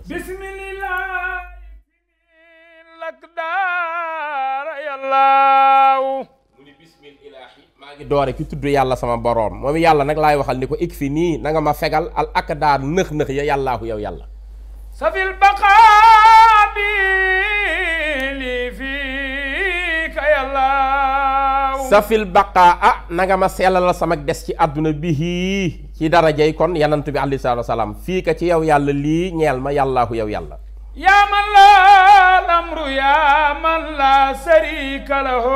bismillah lakdar yàllaaw mu ni bismillahi maa ngi doore ci tudd yàlla sama boroom moom yàlla nag laay waxal ni ko ik fi nii na nga ma fegal al akdaar nëx-nëx ya yàllaahu yow yàlla safil baqaabi li fii ka yàllaaw safil baqaa na nga ma sellalal sama des ci àdduna bi ci darajey kon yanant bi alayhi salaatu wa salaam fii ka ci yow yàlla lii ñeel ma yàllaahu yow yàlla yaa man laa lamru yaa man laa sarika lahu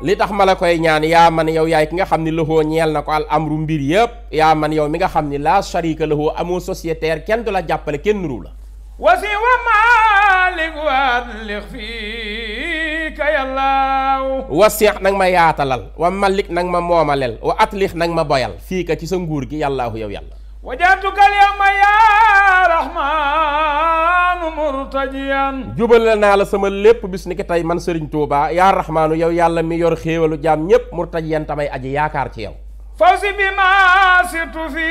li tax ma la koy ñaan yaa man yow yaay ki nga xam ni lahoo ñeel na ko al amru mbir yëpp yaa man yow mi nga xam ni laa sarika lahu amoo sociétaire kenn du la jàppale kenn nuru la wasi wa malik wadlix fii ka yàllaaw wasix nag ma yaatalal wa malik nag ma moomalel wa atlix nag ma boyal fii ka ci sa nguur gi yàllaahu yow yàlla wajaatuka al yawma yaa rahmaanu murtajiyan jubale naa la sama lépp bis ni ki tey man Sëriñ Tuubaa yaa rahmaanu yow yàlla mi yor xéewalu jaam ñépp murtajiyan tamay aji yaakaar ci yow fawsi bi ma sirtu fi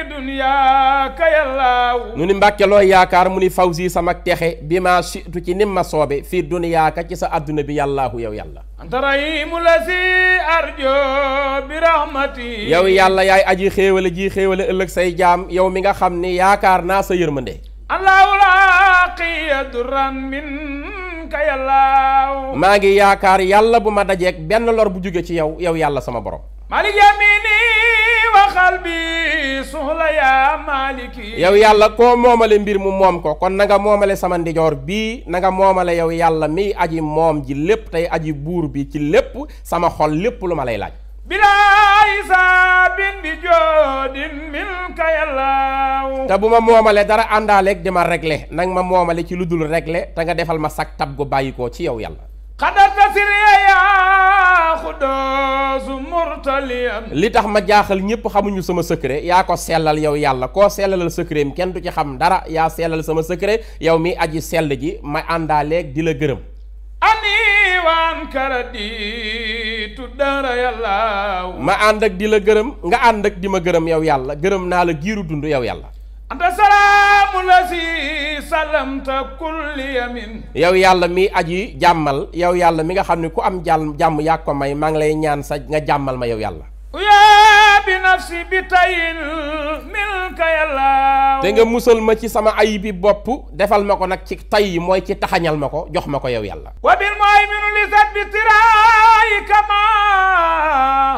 dunyaaka yàllaaw nu ni mbàkke looy yaakaar mu ni fawsi sama texe bi ma sirtu ci nim ma soobe fii dunyaaka ci sa adduna bi yàllaahu yow yàlla anta rahimu la si arjo bi rahmati yow yàlla yaay aji xéewale ji xéewale ëllëg say jaam yow mi nga xam ni yaakaar naa sa yërmande allahu laaqiya duran min ka yàllaaw maa ngi yaakaar yàlla bu ma dajeek benn lor bu jóge ci yow yow yàlla sama borom malik yamini wa qalbi suhla ya maliki yow yàlla koo moomale mbir mu moom ko kon na nga moomale sama ndijoor bii na nga moomale yow yàlla mi aji moom ji lépp tey aji buur bi ci lépp sama xol lépp lu ma lay laaj bilaa hisaabin bi joodin minka yàllaaw te bu ma moomale dara àndaaleeg di ma réglé nag ma moomale ci lu dul réglé te nga defal ma sag tab gu bàyyikoo ci yow yàlla xadarta siriya yaa xudoosu murtaliyan li tax ma jaaxal ñépp xamuñu sama secret yaa ko sellal yow yàlla koo sellalal secret mi kenn du ci xam dara yaa sellal sama secret yow mi aji sell ji ma àndaaleeg di la gërëm ani waan karadi tuddara yàllaaw ma ànd ak di la gërëm nga ànd ak di ma gërëm yow yàlla gërëm naa la giiru dund yow yàlla anta salaamu la si salamta kulli yamin yow yàlla mi aji jàmmal yow yàlla mi nga xam ne ku am jàmm yaa ko may maa ngi lay ñaan sa nga jàmmal ma yow yàlla yaa bi nafsi bi tayin milka yàllaaw te nga musal ma ci sama ayibi bopp defal ma ko nag ci tay mooy ci taxañal ma ko jox ma ko yow yàlla wa bil muhayminu li sat bi tiraay kama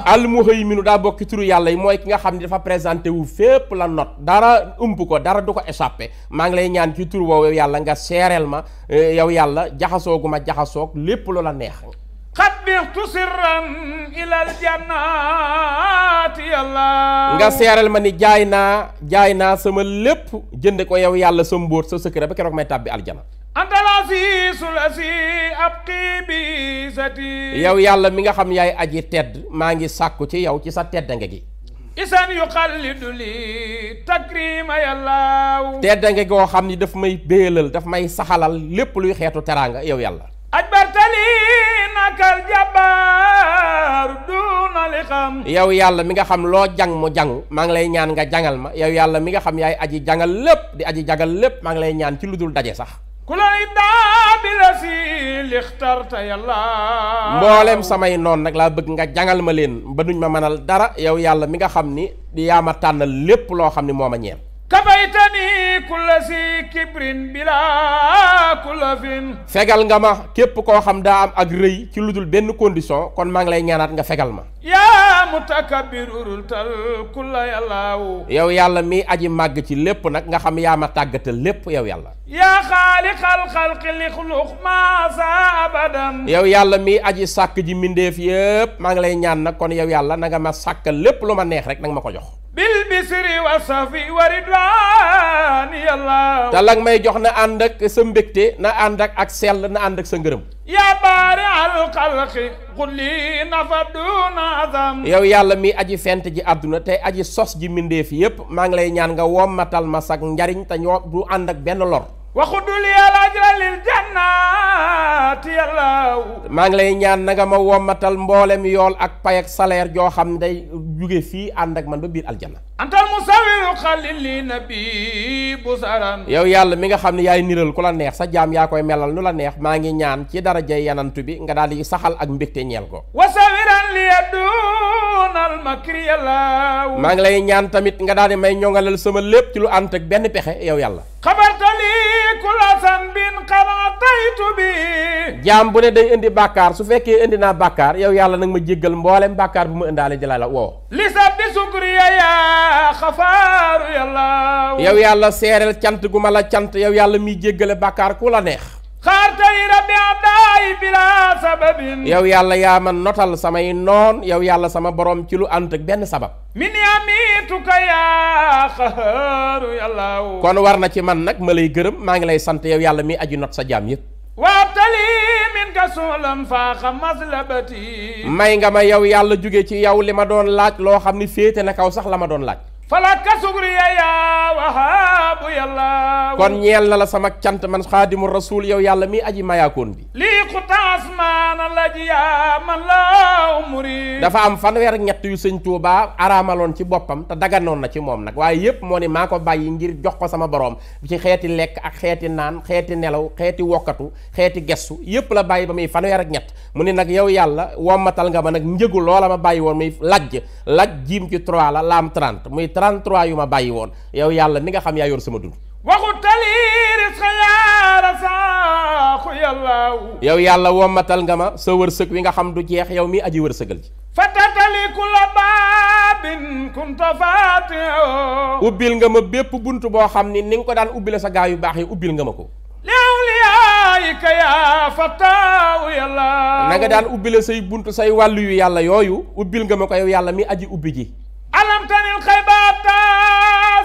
al muhayminu daa bokki turu yàlla yi mooy ki nga xam ne dafa présenté wu fépp la not dara ëmb ko dara du ko échappé maa ngi lay ñaan ci tur woowu yow yàlla nga seereel ma yow yàlla jaxasoogu ma jaxasoog lépp lu la neex xat bixtu sirran ilal jannaati yàlla nga seeral ma ni jaay naa sama lépp jënde ko yow yàlla sa mbóot sa secret ba keroog may tàbbi aljana antalasi sulasi abqi bi sati yow yàlla mi nga xam yaay aji tedd maa ngi sàkku ci yow ci sa teddange gi isan yu xallidu li takrima yàllaaw teddange goo xam ni daf may béelal daf may saxalal lépp luy xeetu teraanga yow yàlla ajbartali nakal jabaar duna li xam yow yàlla mi nga xam loo jàng mu jàng maa ngi lay ñaan nga jangal ma yow yàlla mi nga xam yaay aji jangal lépp di aji jagal lépp maa ngi lay ñaan ci lu dul daje sax ku lay daabi la si lixtarta yàlla mboolem samay noon nag laa bëgg nga jangal ma leen ba duñ ma mënal dara yow yàlla mi nga xam ni di yaa ma tànnal lépp loo xam ni moo ma ñeel kabaytani kulla si kibrin bila kullafin fegal nga ma képp koo xam daa am ak rëy ci lu dul benn condition kon maa ngi lay ñaanaat nga fegal ma yaa mutakabbirul tal kulla yàllaaw yow yàlla mi aji màgg ci lépp nag nga xam yaa ma tàggatal lépp yow yàlla yaa xaaliqal xalqi li xuluq ma sa abadan yow yàlla mi aji sàkk ji mbindeef yépp maa ngi lay ñaan nag kon yow yàlla na nga ma sàkkal lépp lu ma neex rek nag ma ko jox bil bisri wa safi wa ridwaan yàlla te lag may jox na ànd ak sa mbégte na ànd ak sell na ànd ak sa ngërëm yaa baari al xalqi xulli nafa duna azam yow yàlla mi aji fent ji àdduna te aji sos ji mbindeef yépp maa ngi lay ñaan nga wommatal ma sag njariñ te ñoo du ànd ak benn lor waxudul yàlla ajralil jannaati yàlla maa ngi lay ñaan na nga ma wommatal mboolem yool ak pay ak salaire joo xam ne day jóge fii ànd ak man ba biir aljanna. antal musawiru xalil li nabi busaran. yow yàlla mi nga xam ne yaay niral ku la neex sa jaam yaa koy melal nu la neex maa ngi ñaan ci darajay yanantu bi nga daal di saxal ak mbégte ñeel ko. wasawiran li yadunal makri yàlla. maa ngi lay ñaan tamit nga daal di may ñoŋalal sama lépp ci lu ànd ak benn pexe yow yàlla. xabartali kula sanbin xarataytu bi. jaam bu ne day indi bàkkaar su fekkee indi naa bàkkaar yow yàlla nag ma jéggal mboolem bàkkaar bu ma indaale jëla la woo. li sabbi sukriya ya xafaaru yàlla. yow yàlla seereel cant gu ma la cant yow yàlla miy jéggale bàkkaar ku la neex. xaartali rabbi abdaay bila sababin. yow yàlla yaa ma notal samay noon yow yàlla sama borom ci lu ànd ak benn sabab. min yamituka yaa xahaaru yàlla. kon war na ci man nag ma lay gërëm maa ngi lay sant yow yàlla mi aji not sa jaam yépp. waabtali min ka suulam faaxa maslabati. may nga ma yow yàlla jóge ci yow li ma doon laaj loo xam ni féete na kaw sax la ma doon laaj. falaka sugriya yaa wahaabu yàlla. kon ñeel na la sama cant man xaadimu rasul yow yàlla mi aji mayaakoon bi. lii xutaas maana laji yaa man la umri. dafa am fanweer ak ñett yu sëñ Tuubaa araamaloon ci boppam te daganoon na ci moom nag waaye yépp moo ne maa ko bàyyi ngir jox ko sama borom ci xeeti lekk ak xeeti naan xeeti nelaw xeeti wokkatu xeeti gestu yépp la bàyyi ba muy fanweer ak ñett mu ne nag yow yàlla wommatal nga ma nag njëgu loola ma bàyyi woon muy laj jiim ci 3 la laam 30 muy 33 yu ma bàyyi woon yow yàlla mi nga xam yaa yor sama dund. waxu taliir sa yaara saaxu yàlla. yow yàlla wommatal nga ma sa wërsëg wi nga xam du jeex yow mi aji wërsëgal ci. fatatali kula baabin kunta faatiho. ubbil nga ma bépp bunt boo xam ni nga ko daan ubbile sa gaa yu baax yi ubbil nga ma ko. liawliyaayika yaa fataahu yàlla. na nga daan ubbile say bunt say wàllu yu yàlla yooyu ubbil nga ma ko yow yàlla mi aji ubbi ji. alam tanil xaybaata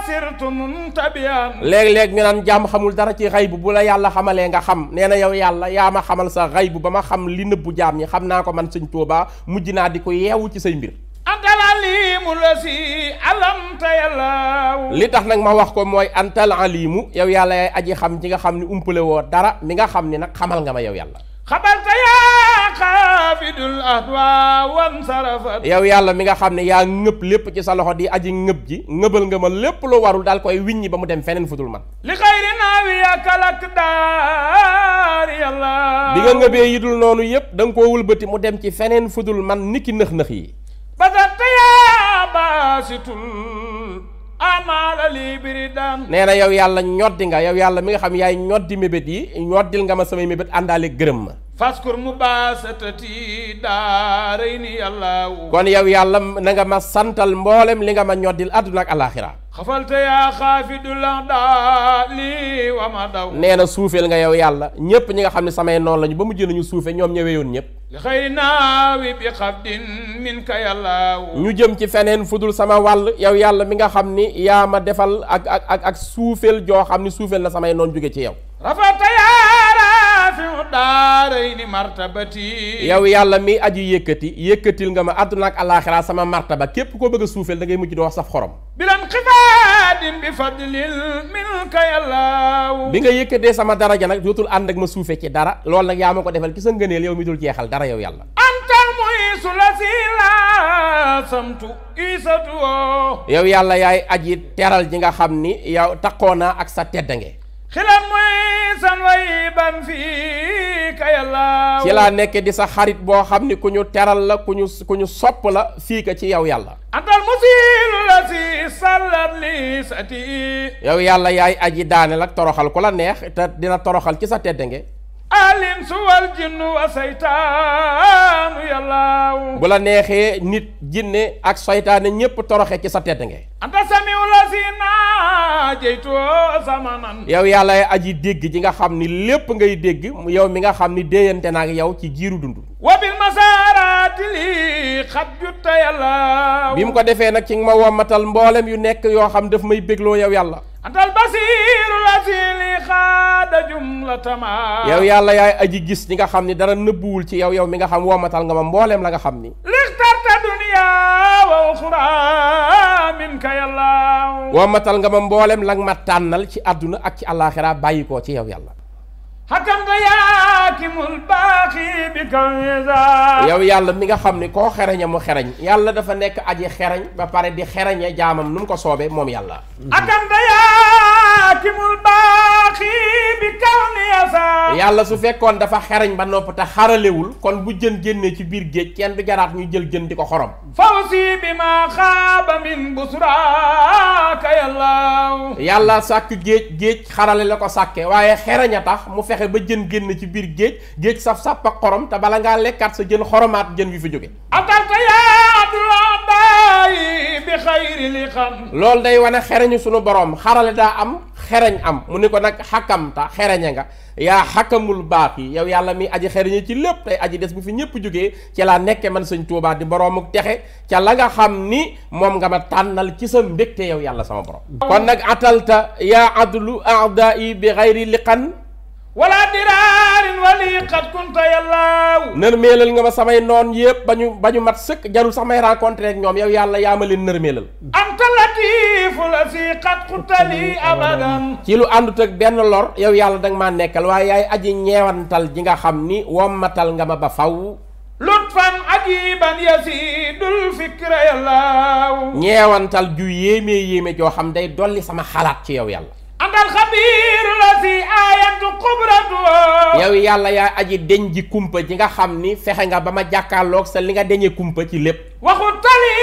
sirtu muntabiyan. léeg-léeg ñu naan jàmm xamul dara ci xaybu bu la yàlla xamalee nga xam nee na yow yàlla yaa ma xamal sa xaybu ba ma xam li nëbbu jaam ñi xam naa ko man sëñ Tuubaa mujj naa di ko yeewu ci say mbir. antal alimu la si alamta yàlla. li tax nag ma wax ko mooy antal alimu yow yàlla yaay aji xam ci nga xam ni umpale woo dara mi nga xam ni nag xamal nga ma yow yàlla. xabalta yaa xaafidul ahwa wan sarafat. yow yàlla mi nga xam ne yaa ngëb lépp ci sa loxo di aji ngëb ji ngëbal nga ma lépp lu warul daal koy wiññi ba mu dem feneen fudul man. li xayri naawi yakalak daar yàlla. bi nga ngëbee yi dul noonu yépp da nga koo wëlbati mu dem ci feneen fudul man niki nëx-nëx yi. basata yaa baasitul amaala libiri daan. nee na yow yàlla ñoddi nga yow yàlla mi nga xam yaay ñoddi mébét yi ñoddil nga ma samay mébét àndaale gërëm ma. faskur mu baasatati daarayni yàlla. kon yow yàlla na nga ma santal mboolem li nga ma ñoddil àdduna ak alaaxira. xafalta yaa xaafidul daali wa ma daw. nee na suufeel nga yow yàlla ñépp ñi nga xam ne samay noonu lañu ba mujj nañu suufe ñoom ñëwee yoon ñépp. li xayri naawi bi xafdin min ka yàlla. ñu jëm ci feneen fudul sama wàll yow yàlla mi nga xam ni yaa ma defal ak suufeel joo xam ni suufeel na samay noon jóge ci yow. rafata yaa raafiu daarayni martabati. yow yàlla mi aji yëkkatil nga ma àdduna ak alaaxira sama martaba képp koo bëgg a suufeel da ngay mujj di wax saf xorom. bilan xifaadin bi fadlil minka yàlla. bi nga yëkkatee sama daraja nag dootul ànd ak ma suufe ci dara loolu nag yaa ma ko defal ci sa ngëneel yow mi dul jeexal dara yow yàlla. antal muisu la si la samtu isatu. yow yàlla yaay aji teral ji nga xam ni yow taxoo naa ak sa teddange. xilam muy san way ban fii ka yàlla. ci laa nekk di sa xarit boo xam ni ku ñu teral la ku ñu sopp la fii ka ci yow yàlla. antal musilu la si sallat li sati. yow yàlla yaay aji daaneel ak toroxal ku la neex te dina toroxal ci sa teddange. alin suwal jinnu wa saytaanu yàlla. bu la neexee nit jinne ak saytaane ñépp toroxe ci sa teddange. anta samiu la si naajeytu samanan. yow yàlla yaay aji dégg ji nga xam ni lépp ngay dégg yow mi nga xam ni déeyante na ak yow ci giiru dund. wabil masaraati li xat jutta yàlla. bi mu ko defee nag ci nga ma wommatal mboolem yu nekk yoo xam daf may bégloo yow yàlla. antal basiiru la si li xaada jumlatama. yow yàlla yaay aji gis ñi nga xam ni dara nëbbuwul ci yow mi nga xam wommatal nga ma mboolem la nga xam ni. lixtarta dunya wa uxra minka yàlla. wommatal nga ma mboolem la nga ma tànnal ci àdduna ak ci àllaaxira bàyyi koo ci yow yàlla. hakamta yaa hakimul baqi bi kawza yow yàlla mi nga xam ni koo xereñe mu xereñ yàlla dafa nekk aji xereñ ba pare di xereñe jaamam nu mu ko soobee moom yàlla akanta ya hakimul baqi bi kawza yàlla su fekkoon dafa xereñ ba nopp te xaralewul kon bu jën génnee ci biir géej kenn du jaraat ñu jël jën di ko xorom fawsi bima xaaba min busraka yàlla yàlla sàkk géej xarale la ko sàkke waaye xereñ a tax mu fexe ba jën génn ci biir géej saf-sàpp ak xorom te bala ngaa lekkaat sa jën xoromaat jën wi fi jóge atalta yaaduladay bi xayri li xam loolu day wane xereñu sunu borom xarale daa am xereñ am mu ni ko nag xakamta xereñe nga yaa xakamul baax yi yow yàlla mi aji xereñe ci lépp tey aji des bu fi ñëpp jógee ci laa nekke man sëñ Tuubaa di boroomuk texe ca la nga xam ni moom nga ma tànnal ci sa mbégte yow yàlla sama borom kon nag atalta yaa adlu aadai bi xayri liqan wala diraarin wali qad kunta yàllaaw nërmeelal nga ma samay noon yëpp ba ñu mat sëkk jarul sax may rencontré ak ñoom yow yàlla yaa ma leen nërmeelal anta latifu la si qad qutali abadan ci lu àndut ak benn lor yow yàlla danga maa nekkal waaye yaay aji ñeewantal ji nga xam ni wommatal nga ma ba faw lutfan ajiban yasidul fikra yàllaaw ñeewantal ju yéeme joo xam day dolli sama xalaat ci yow yàlla antal xabiiru la si ayatu xubratu yow yàlla yaa aji deñ ji kumpa ji nga xam ni fexe nga ba ma jàkkaarloog sa li nga deñee kumpa ci lépp waxu tali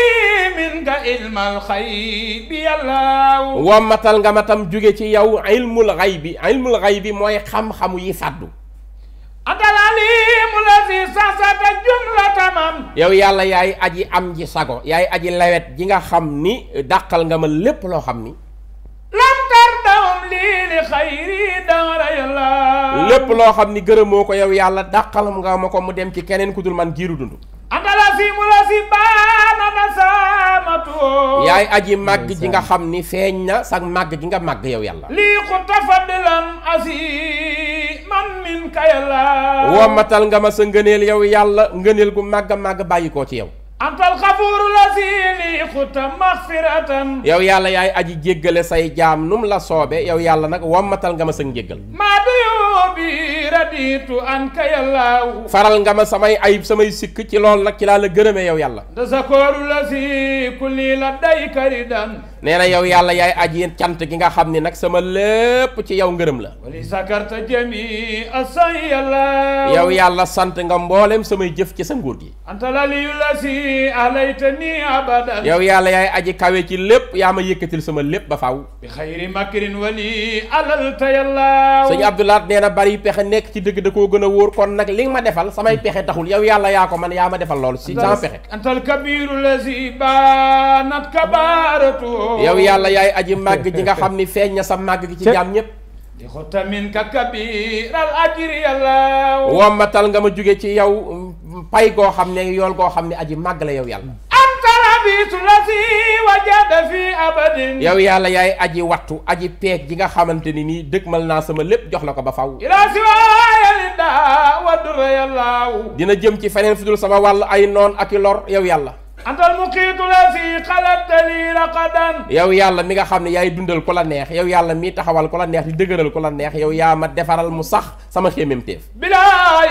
min nga ilmal xay bi yàlla wommatal nga ma tam jóge ci yow ilmul xay bi mooy xam-xamu yi fàddu antal alimu la si sasata jumlatamam yow yàlla yaay aji am ji sago yaay aji lewet ji nga xam ni dàqal nga ma lépp loo xam ni lam tardawum lii li xayri dara yàlla lépp loo xam ni gërëmoo ko yow yàlla dàqalam nga ma ko mu dem ci keneen ku dul man giiru dund andala si mu la si baana na saamatu yaay aji màgg ji nga xam ni feeñ na sax màgg gi nga màgg yow yàlla lii xuta fadlan asi man min ka yàlla wommatal nga ma sa ngëneel yow yàlla ngëneel gu màgg bàyyi koo ci yow antal xafuuru la si lii xuta maxfiratan yow yàlla yaay aji jéggale say jaam num la soobe yow yàlla nag wommatal nga ma sa njéggal maa duyoo bi raditu an ka yàlla faral nga ma samay ayib samay sikk ci lool nag ci laa la gërëme yow yàlla da sakooru la si kulli la day karidan nee na yow yàlla yaay aji cant gi nga xam ni nag sama lépp ci yow ngërëm la wali sakarta jami asan yàlla yow yàlla sant nga mboolem samay jëf ci sa nguur gi antal aliyu la si alaytani abadan yow yàlla yaay aji kawe ci lépp yaa ma yëkkatil sama lépp ba faaw bi xayri makrin wali alalta yàlla sëñ Abdoulaat nee na bari pexe nekk ci dëgg da koo gën a wóor kon nag li nga ma defal samay pexe taxul yow yàlla yaa ko man yaa ma defal loolu si sama pexe antal kabiru la si banat kabaratu yow yàlla yaay aji màgg ji nga xam ni feeñ na sa màgg gi ci jaam ñépp di xotamin ka kabiral ajri yàlla wommatal nga ma jóge ci yow pay goo xam ne yool goo xam ne aji màgg la yow yàlla anta rabitu la si wajada fi abadin yow yàlla yaay aji wattu aji peeg ji nga xamante ni nii dëgmal naa sama lépp jox la ko ba faw ila si waayalida wadura yàlla dina jëm ci feneen fu dul sama wàll ay noon ak i lor yow yàlla antal muqiitu la si xalattali raqadan yow yàlla mi nga xam ne yaay dundal ku la neex yow yàlla mi taxawal ku la neex di dëgëral ku la neex yow yaa ma defaral mu sax sama xéememteef bila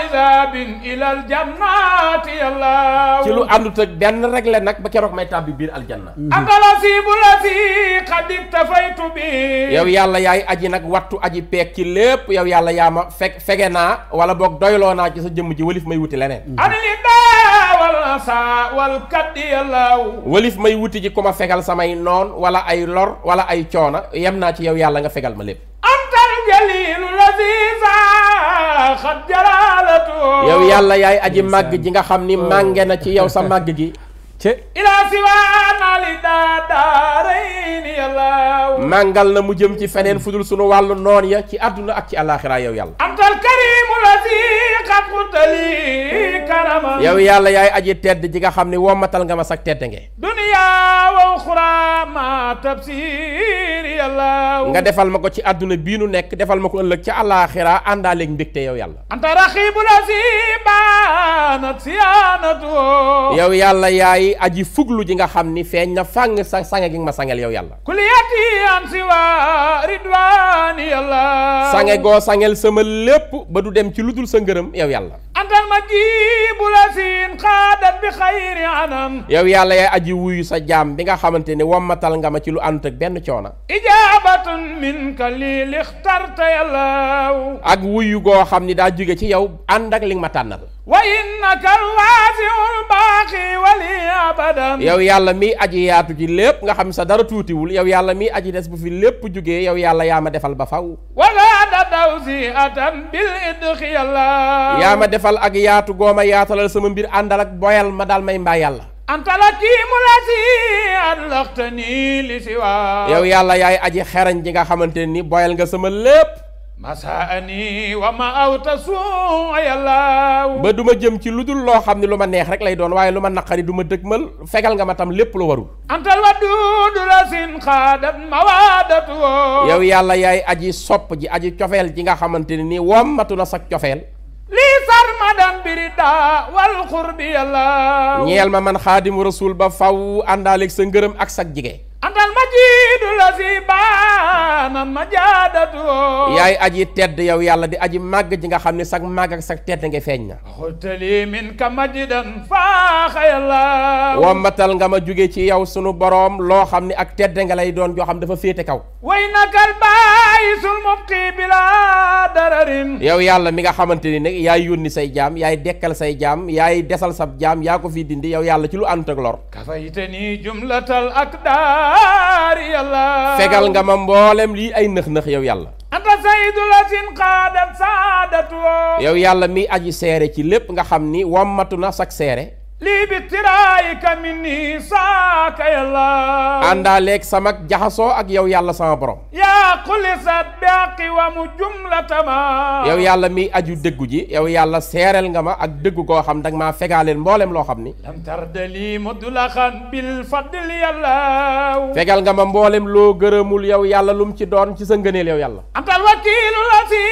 isabin ilal jannati yàlla ci lu àndut ak benn regle nag ba keroog may tàbbi biir aljanna antala si bu la si xadik tafaytu bi yow yàlla yaay aji nag wattu aji peeg ci lépp yow yàlla yaa ma fege naa wala boog doyloo naa ci sa jëmm ji walif may wuti leneen wal sa wal kaddi yàlla walif may wuti ji ku ma fegal samay noon wala ay lor wala ay coona yem naa ci yow yàlla nga fegal ma lépp antal jalilu laziza xat jalalatu yow yàlla yaay aji màgg ji nga xam ni mànge na ci yow sa màgg gi ila siwaana li daarayni yàlla màngal na mu jëm ci feneen fu dul sunu wàllu noon ya ci àdduna ak ci àllaaxira yow yàlla antal karimu lazi xat xutali karama yow yàlla yaay aji tedd ji nga xam ni wommatal nga ma sag tedd nge duniya wa uxra ma tabsir yàlla nga defal ma ko ci àdduna bii nu nekk defal ma ko ëllëg ci àllaaxira àndaaleeg mbégte yow yàlla anta raxibu lazi baanat siyaanatu yow yàlla yaay aji fuglu ji nga xam ni feeñ na fàng sa sange gi nga ma sangel yow yàlla kuliyati an siwa ridwani yàlla sange goo sangel sama lépp ba du dem ci ludul sa ngërëm yow yàlla. antal majibu lasin xaadat bi xayri anam. yow yàlla yaay aji wuyu sa jaam bi nga xamante ne wammatal nga ma ci lu ànd ak benn coona. ijaabatun minka lii lixtarta yàlla. ak wuyu goo xam ni daa jóge ci yow ànd ak li nga ma tànnal. wa innaka alwaasiul baaqi wali abadan. yow yàlla miy aji yaatu ci lépp nga xam sa dara tuutiwul yow yàlla miy aji des bu fi lépp jógee yow yàlla yaa ma defal ba faw. wala dadawsi atan bil idxi yàlla. yaa ma defal ak yaatu gooma yaatalal sama mbir àndal ak boyal ma daal may mbaa yàlla. anta lakiimu lasi adlaxtani li siwa. yow yàlla yaay aji xerañ ji nga xamante ni boyal nga sama lépp. masaani wa ma awta suu yàlla. ba du ma jëm ci lu dul loo xam ne lu ma neex rek lay doon waaye lu ma naqari du ma dëgmal fegal nga ma tam lépp lu warul. antal waduudu lasin xaadat mawaadatu. yow yàlla yaay aji sopp ji aji cofeel ji nga xamante ne nii wommatu na sa cofeel. lii sarmadan birida wal xurbi yàlla. ñeel ma man xaadimu rasul ba faw àndaaleeg sa ngërëm ak sa jige. antal majidu lazi baana majaadatu. yaay aji tedd yow yàlla di aji màgg ji nga xam ne sag màgg ak sag tedd nga feeñ na. xutali min ka majidan faaxa yàlla. wommatal nga ma jóge ci yow sunu boroom loo xam ne ak tedd nga lay doon joo xam dafa féete kaw. way nakal baayisul mubqi bila dararin. yow yàlla mi nga xamante ni nag yaay yónni say jaam yaay dekkal say jaam yaay desal sab jaam yaa ko fii dindi yow yàlla ci lu ànd ak lor. kafaytani jumlatal akdaar yàlla. fegal nga ma mboolem lii ay nëx-nëx yow yàlla. anta sayyidul lasin qaadat saadatu. yow yàlla mi aji seere ci lépp nga xam ni wommatu na sak seere. lii bi tiraayika minni saaka yàlla. àndaaleeg sama jaxasoo ak yow yàlla sama borom. yaa xulisat bi aqi wa mu jumlatama. yow yàlla mi aju dëggu ji yow yàlla seereel nga ma ak dëggu koo xam danga maa fegaaleel mboolem loo xam ni. lam tardali mudlaxan bil fadl yàlla. fegal nga ma mboolem loo gërëmul yow yàlla lum ci doon ci sa ngëneel yow yàlla. antal wakiilu lasi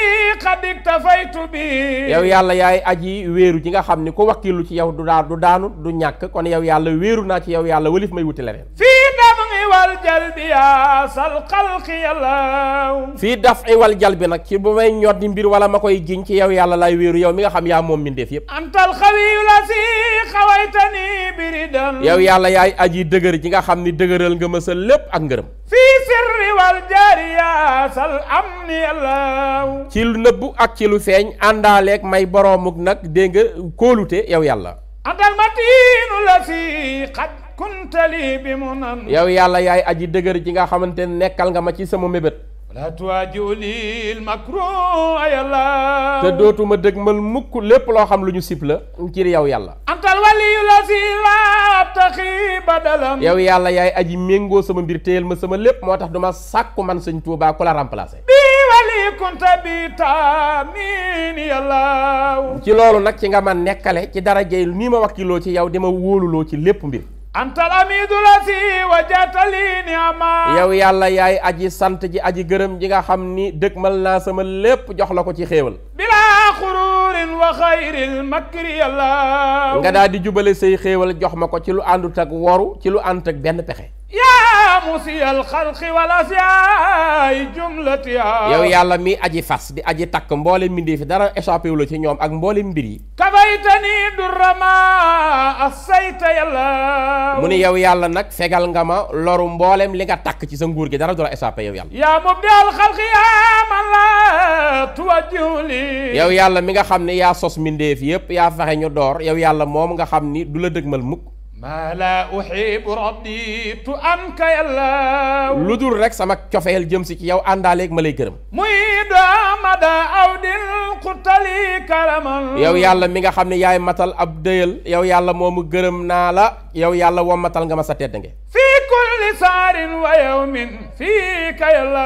qad iktafaytu bi. yow yàlla yaay aji wéeru ji nga xam ni ku wakkilu ci yow du daanu du ñàkk kon yow yàlla wéeru naa ci yow yàlla walif may wuti leneen. fii daf'i wal jalbi yaa sal xalqi yàlla. fii daf'i wal jalbi nag ci bu may ñor di mbir wala ma koy jiñ ci yow yàlla lay wéeru yow mi nga xam yaa moom mbindeef yépp. antal xawiyu lasi xawaytani biridan. yow yàlla yaay aji dëgër ji nga xam ni dëgëral nga ma sa lépp ak ngërëm. fii sirri wal jaari yaa sal amni yàlla. ci lu nëbbu ak ci lu feeñ àndaaleeg may boroomuk nag dégg nga kóolute yow yàlla. antal matiinu lasi qad kuntali bi munan. yow yàlla yaay aji dëgër ji nga xamante ne nekkal nga ma ci sama mébét. wala tuwaajuli makru yàlla. te dootuma dëgmal mukk lépp loo xam lu ñu sib la ci yow yàlla. antal waliyu lasi la taxi badalam. yow yàlla yaay aji méngoo sama mbir téyel ma sama lépp moo tax duma sàkku man sëñ Tuubaa ku la remplacer. kunta bi taamin yàlla. ci loolu nag ci nga ma nekkale ci darajey nii ma wakkiloo ci yow di ma wóoluloo ci lépp mbir. antal amidu lasi wajatali ni'ama. yow yàlla yaay aji sant ji aji gërëm ji nga xam ni dëgmal naa sama lépp jox la ko ci xéewal. bilaa xururin wa xayril makri yàlla. nga daal di jubale say xéewal jox ma ko ci lu àndut ak woru ci lu àndut ak benn pexe. yaa musiyal xalqi wala siyaay jumlatiha. yow yàlla mi aji fas di aji takk mboole mbindee fi dara échappé wu la ci ñoom ak mboole mbir yi. kafaytani durrama asayta yàlla. mu ni yow yàlla nag fegal nga ma loru mboolem li nga takk ci sa nguur gi dara du la échappé yow yàlla. yaa mubdial xalqi yaa man la tuwajjuli. yow yàlla mi nga xam ne yaa sos mbindeef yépp yaa fexe ñu door yow yàlla moom nga xam ni du la dëgmal mukk. maa laa uxibu raditu anka yàlla. lu dul rek sama cofeel jëm si ci yow àndaaleeg ma lay gërëm. muy doomada awdil xutali karaman. yow yàlla mi nga xam ne yaay matal ab dëyal yow yàlla moomu gërëm naa la yow yàlla woo matal nga ma sa tedd nge. fii kulli saarin wa yawmin fii ka yàlla.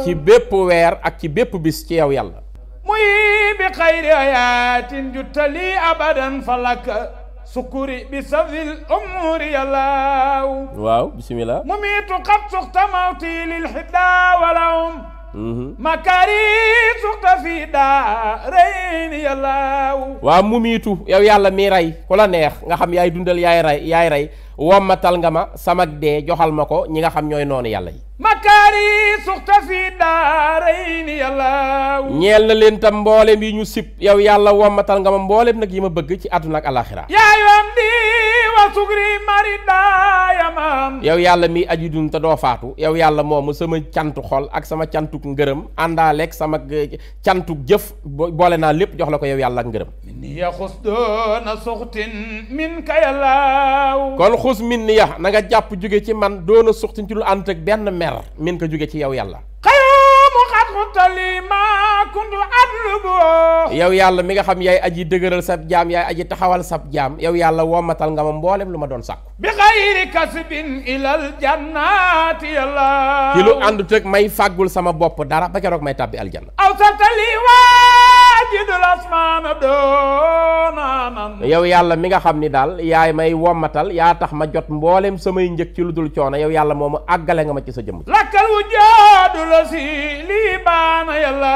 ci bépp weer ak ci bépp bis ci yow yàlla. muy bi xayri ayatin juttali abadan falaka. sukuri bi safil umuri yàlla. waaw bismillah. mumitu qad suxta mawti lil xidda walawm. makari suxta fi daarayni yàlla. waaw mumitu yow yàlla mi rey ku la neex nga xam yaay dundal yaay rey wommatal nga ma samag dee joxal ma ko ñi nga xam ñooy noonu yàlla yi. makari suxta fi daarayni yàlla. ñeel na leen tam mboolem yi ñu sib yow yàlla wommatal nga ma mboolem nag yi ma bëgg ci àdduna ak alaxira yaa yoon di wa sugri maridaayamam yow yàlla mi aji dun te doo faatu yow yàlla moomu sama cantu xol ak sama cantuk ngërëm àndaaleeg sama cantuk jëf boole naa lépp jox la ko yow yàlla ak ngërëm ni ya xus doona suxtin min ka yàllaaw kon xus min ni ya na nga jàpp jóge ci man doona suxtin ci lu ànd ak benn mer min ko jóge ci yow yàlla yow yàlla mi nga xam yaay aji dëgëral sab jaam yaay aji taxawal sab jaam yow yàlla wommatal nga ma mboolem lu ma doon sàkku bi xayri kasbin ilal jannati yàlla ci lu àndut ak may fàggul sama bopp dara ba keroog may tàbbi aljanna aw sartali waajidul asmaana doonanan yow yàlla mi nga xam ni daal yaay may wommatal yaa tax ma jot mboolem samay njëg ci lu dul coono yow yàlla moomu àggale nga ma ci sa jëmm lakkal wujaadu la si lii baana yàlla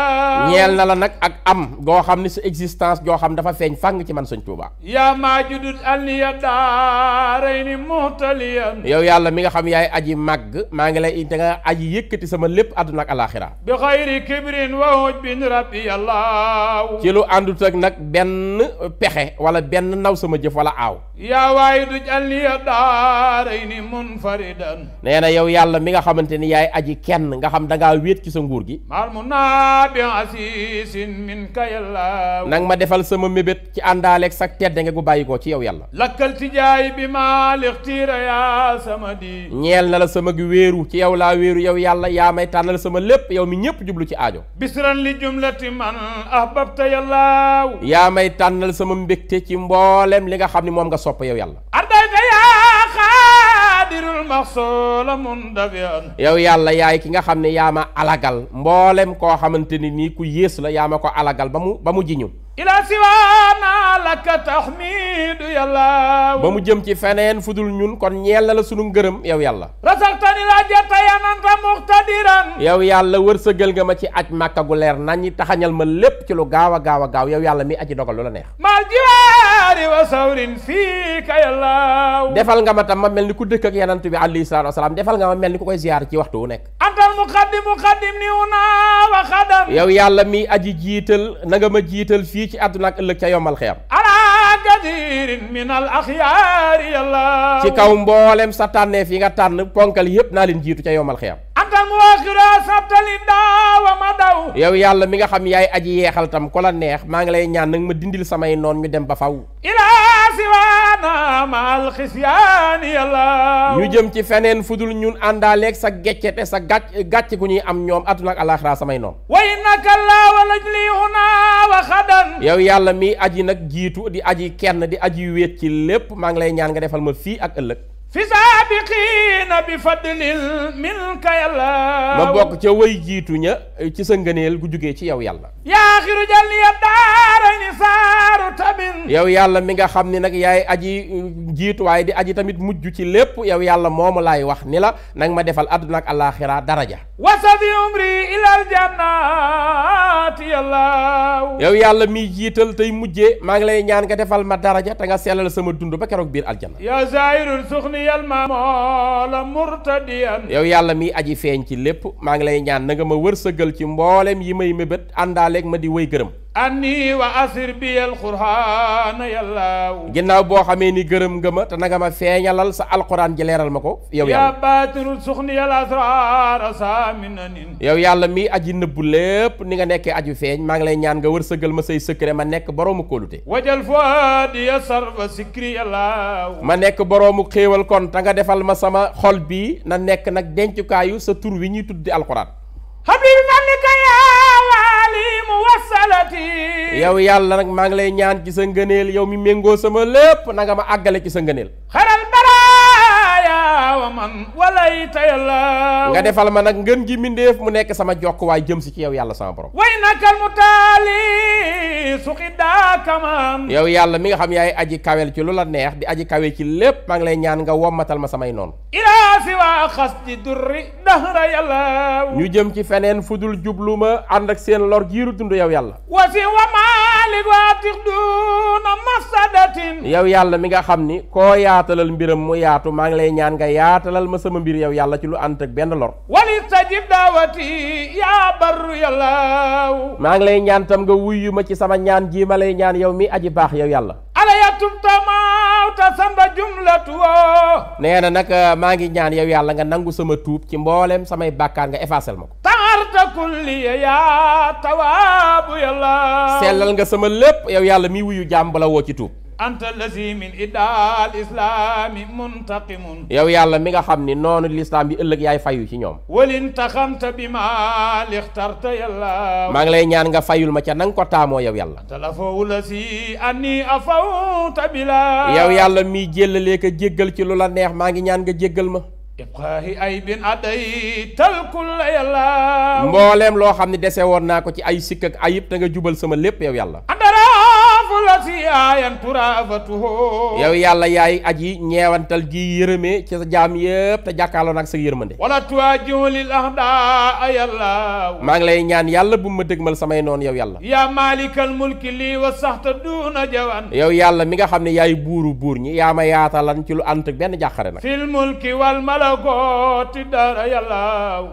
ñeel na la nag ak am goo xam ni sa existence goo xam dafa feeñ fàng ci man Sëñ Tuubaa yaa maajudul alniya daarayni muhtaliyan yow yàlla mi nga xam yaay aji màgg maa ngi lay te nga aji yëkkati sama lépp àdduna ak alaxira bi xayri kibrin wa hujbin rabbi yàlla ci lu àndut ak nag benn pexe wala benn naw sama jëf wala aaw yaa waaye du alniya daarayni munfaridan nee na yow yàlla mi nga xamante ni yaay aji kenn nga xam dangaa wéet ci sa nguur gi mal munaabi asiisin min ka yàlla nang ma defal sama mébét ci àndaaleeg sa tedde nga gu bàyyikoo ci yow yàlla lakkal tijaay bi ma lixtiira yaa samadi ñeel na la sama gi wéeru ci yow laa wéeru yow yàlla yaa may tànnal sama lépp yow mi ñépp jublu ci aajo bisran li jumlati man ahbabta yàlla yaa may tànnal sama mbégte ci mboolem li nga xam ni moom nga sopp yow yàlla ardayta yaa xaadirul maxsoola mundabian yow yàlla yaay ki nga xam ne yaa ma alagal mboolem koo xamante ni nii ku yées la yaa ma ko alagal ba mu jiñu ila siwaana laka tahmidu yàlla ba mu jëm ci feneen fudul ñun kon ñeel na la sunu ngërëm yow yàlla rasaxtani la jata yananta muqtadiran yow yàlla wërsëgal nga ma ci aj màkka gu leer nañi taxañal ma lépp ci lu gaaw a gaaw a gaaw yow yàlla mi aji dogal lu la neex mal jiwaari wa sawrin fiika yàlla defal nga ma tam ma mel ni ku dëkk ak yanant bi alayhi salaatu wasalaam defal nga ma mel ni ku koy ziyaar ci waxtu wu nekk antal muqaddim ni una wa xadam yow yàlla mi aji jiital na nga ma jiital fii ci àdduna ak ëllëg ca yombal xiyam ala kadirin min al axyaari yàlla ci kaw mboolem sa tànneef yi nga tànn ponkal yépp naa leen jiitu ca yombal xiyam antal muwaxira sabtali daawa ma daw yow yàlla mi nga xam yaay aji yeexal tam ko la neex maa ngi lay ñaan nag ma dindil samay noon ñu dem ba faw ilaa siwaana ma al xisyaani yàlla ñu jëm ci feneen fudul ñun àndaaleeg sa geccete sa gàcc gu ñuy am ñoom àdduna ak alaxira samay noon wa innaka la walajlihuna wa xadan yow yàlla mi aji nag jiitu di aji kenn di aji wéet ci lépp maa ngi lay ñaan nga defal ma fii ak ëllëg fi saabiqiina bi fadlil minka yàlla ma bokk ca way jiitu ña ci sa ngëneel gu jugee ci yow yàlla yaa xiru jalliya daarayni saaru tabin yow yàlla mi nga xam ni nag yaay aji jiitu waaye di aji tamit mujj ci lépp yow yàlla moomu laay wax ni la nag ma defal àdduna ak alaxira daraja wasabi umri ilal jannati yàlla yow yàlla mi jiital tey mujjee maa ngi lay ñaan nga defal ma daraja te nga sellal sama dund ba keroog biir aljanna yaa zaahirul suxni yal maamola murtadiyan yow yàlla mi aji feeñ ci lépp maa ngi lay ñaan na nga ma wërsëgal ci mboolem yi may mébét àndaaleeg ma di wéy gërëm anni wa asir bi al qur'aan yàlla ginnaaw boo xamee ni gërëm nga ma te na nga ma feeñalal sa alquran ji leeral ma ko yow yàlla yaa baatirul suxni yal asraar saminanin yow yàlla mi aji nëbbu lépp ni nga nekkee aju feeñ maa ngi lay ñaan nga wërsëgal ma say secret ma nekk boroomu kóolute wajal fuadi ya sarfa sikri yàlla ma nekk boroomu xéewal kon te nga defal ma sama xol bii na nekk nag dencukaayu sa tur wi ñuy tuddi alquran habibi malika ya walimu wasalati yow yàlla nag maa ngi lay ñaan ci sa ngëneel yow mi méngoo sama lépp na nga ma àggale ci sa ngëneel xaral baraya wa man walayta yàlla nga defal ma nag ngën gi mindéef mu nekk sama jokk waay jëm si ci yow yàlla sama borom way nakal mutaali suqida kaman yow yàlla mi nga xam yaay aji kawel ci lu la neex di aji kawe ci lépp maa ngi lay ñaan nga wommatal ma samay noonu ila siwa xasdi durri dahra yàlla ñu jëm ci feneen fudul jubluma ànd ak seen lor giiru dund yow yàlla wasi wa malik waatix duna mafsadatin yow yàlla mi nga xam ni koo yaatalal mbiram mu yaatu maa ngi lay ñaan nga yaatalal ma sama mbir yow yàlla ci lu ànd ak benn lor wali tajib daawati yaa barru yàlla maa ngi lay ñaan tam nga wuyu ma ci sama ñaan ji ma lay ñaan yow mi aji baax yow yàlla alaya tubtamawta samba jumlatu nee na nag maa ngi ñaan yow yàlla nga nangu sama tuub ci mboolem samay bàkkaar nga effacel ma ko taarta kulli ya tawaabu yàlla sellal nga sama lépp yow yàlla mi wuyu jaam bala woo ci tuub anta lazi min idaal islaami muntaqimun yow yàlla mi nga xam ni noonu lislaam bi ëllëg yaay fayu ci ñoom walin taxamta bi ma lixtarta yàlla maa ngi lay ñaan nga fayul ma ca nang ko taamoo yow yàlla talafawu la si anni afawta bila yow yàlla mi jéllalee ko jéggal ci lu la neex maa ngi ñaan nga jéggal ma ibqaahi ay bin aday talkul yàlla mbooleem loo xam ne dese woon naa ko ci ay sikk ak ayib te nga jubal sama lépp yow yàlla yow yàlla yaay aji ñeewantal gi yërëmee ci sa jaam yëpp te jàkkaarloo nag sa yërmande wala tuwajihu lil ahda yàlla maa ngi lay ñaan yàlla bu ma dëgmal samay noon yow yàlla yaa malikal mulki lii wa saxta duna jawan yow yàlla mi nga xam ne yaay buuru buur ñi yaa ma yaatalan ci lu ànd ak benn jàqare nag fil mulki wal malakooti dara yàlla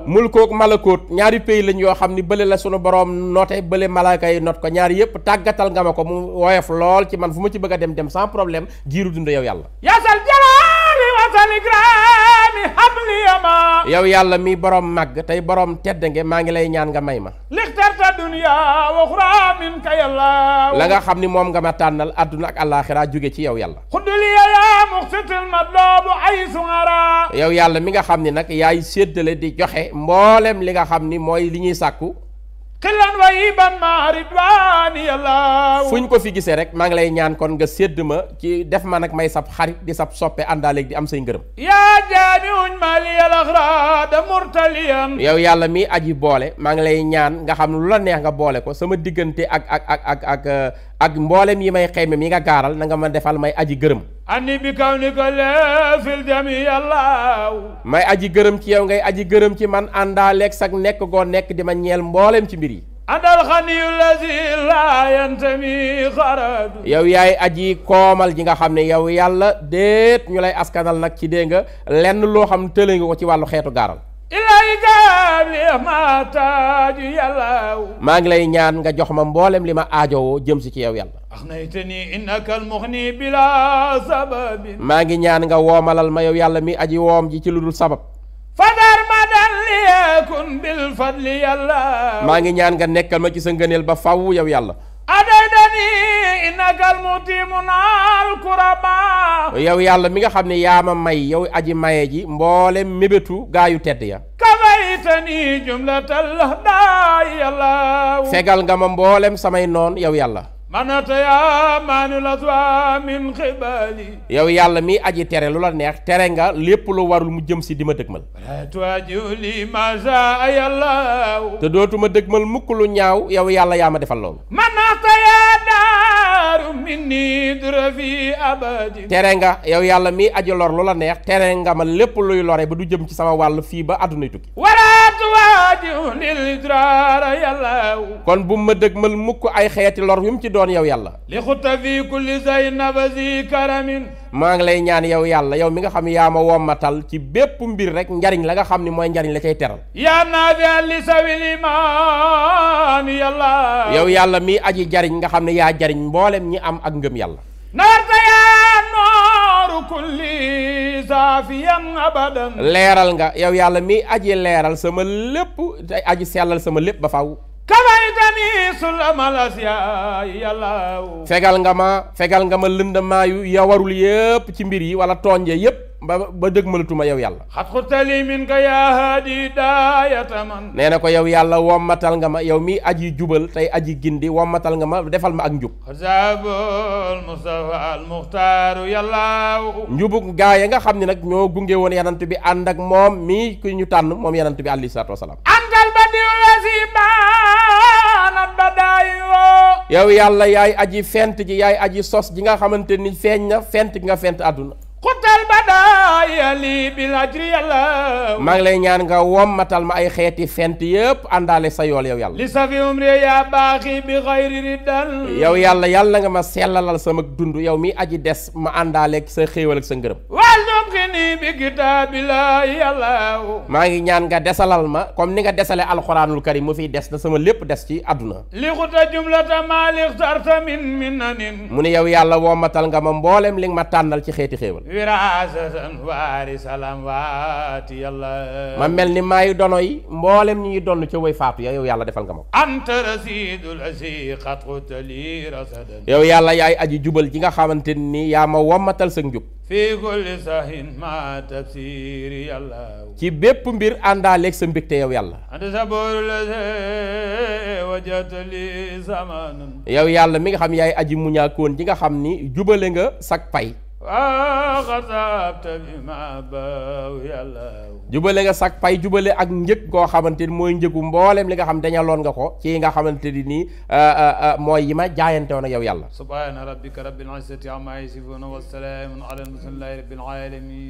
mulkook malakoot ñaari pays lañ yoo xam ni bële la sunu borom noote bële malaaka yi not ko ñaari yëpp tàggatal nga ma ko mu woyof lool ci man fu ma ci bëgg a dem sans problème giiru dund yow yàlla yasal jalaali wasal ikraami habli yama yow yàlla mi borom màgg tey borom teddange maa ngi lay ñaan nga may ma lixtarta dunya wa uxra minka yàlla la nga xam ni moom nga ma tànnal àdduna ak àllaaxira jóge ci yow yàlla xuduliya yaa muxsitil madloobu ay sungara yow yàlla mi nga xam ni nag yaay séddale di joxe mboolem li nga xam ni mooy li ñuy sàkku xillan wa iban ma ridwaani yàlla fu ñu ko fi gisee rek maa ngi lay ñaan kon nga sédd ma ci def ma nag may sab xarit di sab soppe àndaaleeg di am say ngërëm yaa jaamiuñ maliyal axraada murtaliyan yow yàlla mi aji boole maa ngi lay ñaan nga xam ne lu la neex nga boole ko sama diggante ak mboolem yi may xayma mi nga gaaral na nga ma defal may aji gërëm anni bi kawnika la fil jami yàlla may aji gërëm ci yow ngay aji gërëm ci man àndaaleeg sag nekk goo nekk di ma ñeel mboolem ci mbir yi andal xaniyu lazi la yantami xaradu yow yaay aji koomal ji nga xam ne yow yàlla déet ñu lay askanal nag ci dégg nga lenn loo xam tële nga ko ci wàllu xeetu gaaral maa ngi lay ñaan nga jox ma mboolem li ma aajowoo jëm si ci yow yàlla maa ngi ñaan nga woomalal ma yow yàlla mi aji woom ji ci lu dul sabab maa ngi ñaan nga nekkal ma ci sa ngëneel ba faw yow yàlla yow yàlla mi nga xam ne yaa ma may yow aji maye ji mboolem mébétu gaayu tedd ya fegal nga ma mboolem samay noon yow yàlla yow yàlla mi aji tere lu la neex tere nga lépp lu warul mu jëm si di ma dëgmal te dootuma dëgmal mukk lu ñaaw yow yàlla yaa ma defal loolu tere nga yow yàlla mi aji lor lu la neex tere nga ma lépp luy lore ba du jëm ci sama wàll fii ba àddunay tukki kon bu ma dëgmal mukk ay xeeti lor yu mu ci doon yow yàlla maa ngi lay ñaan yow yàlla yow mi nga xam yaa ma wommatal ci bépp mbir rek njariñ la nga xam ni mooy njariñ la cay teral yow yàlla mi aji jariñ nga xam ne yaa jariñ mboolem ñi am ak ngëm yàlla leeral nga yow yàlla mi aji leeral sama lépp te aji sellal sama lépp ba faw fegal nga ma lëndamaayu ya warul yépp ci mbir yi wala tooñje yépp ba dëgmalatuma yow yàlla nee na ko yow yàlla wommatal nga ma yow mi aji jubal tey aji gindi wommatal nga ma defal ma ak njub njubuk gaa ya nga xam ne nag ñoo gunge woon yanant bi ànd ak moom mii ku ñu tànn moom yanant bi alayhi salaatu wasalaam yow yàlla yaay aji fent ji yaay aji sos ji nga xamante ni feeñ na fent gi nga fent àdduna yali bil ajri yàlla maa ngi lay ñaan nga wommatal ma ay xeeti fent yëpp àndaale sa yool yow yàlla li safi umri ya baaxi bi xayri riddan yow yàlla yàlla nga ma sellalal sama dund yow mi aji des ma àndaaleeg sa xéewal ak sa ngërëm wal numkini bi kitaabillahi yàlla maa ngi ñaan nga desalal ma comme ni nga desale alxuraanul karim mu fiy des na sama lépp des ci àdduna li xuta jumlata ma lixtarta min minnanin mu ne yow yàlla wommatal nga ma mboolem li nga ma tànnal ci xeeti xéewal wirasatan waari salam waati yàlla ma mel ni maay dono yi mboolem ñi donn ca way faatu ya yow yàlla defal nga ma ko anta rasidul asi xatxutali rasadan yow yàlla yaay aji jubal ji nga xamante ni yaa ma wommatal sa njub fi kulli sahin ma tafsiri yàlla ci bépp mbir àndaaleeg sa mbégte yow yàlla anta saboru la wajatali zamanan yow yàlla mi nga xam yaay aji muñaakoon ji nga xam ni jubale nga sak pay xasabta bima baw yàlla jubale nga sak pay jubale ak njëg koo xamante ni mooy njëgu mboolem li nga xam dañaloon nga ko ci nga xamante ni nii mooy yi ma jaayante woon ak yow yàlla subhana rabbika rabbil izzati amma yasifun wa salamun ala al mursalin rabbil alamin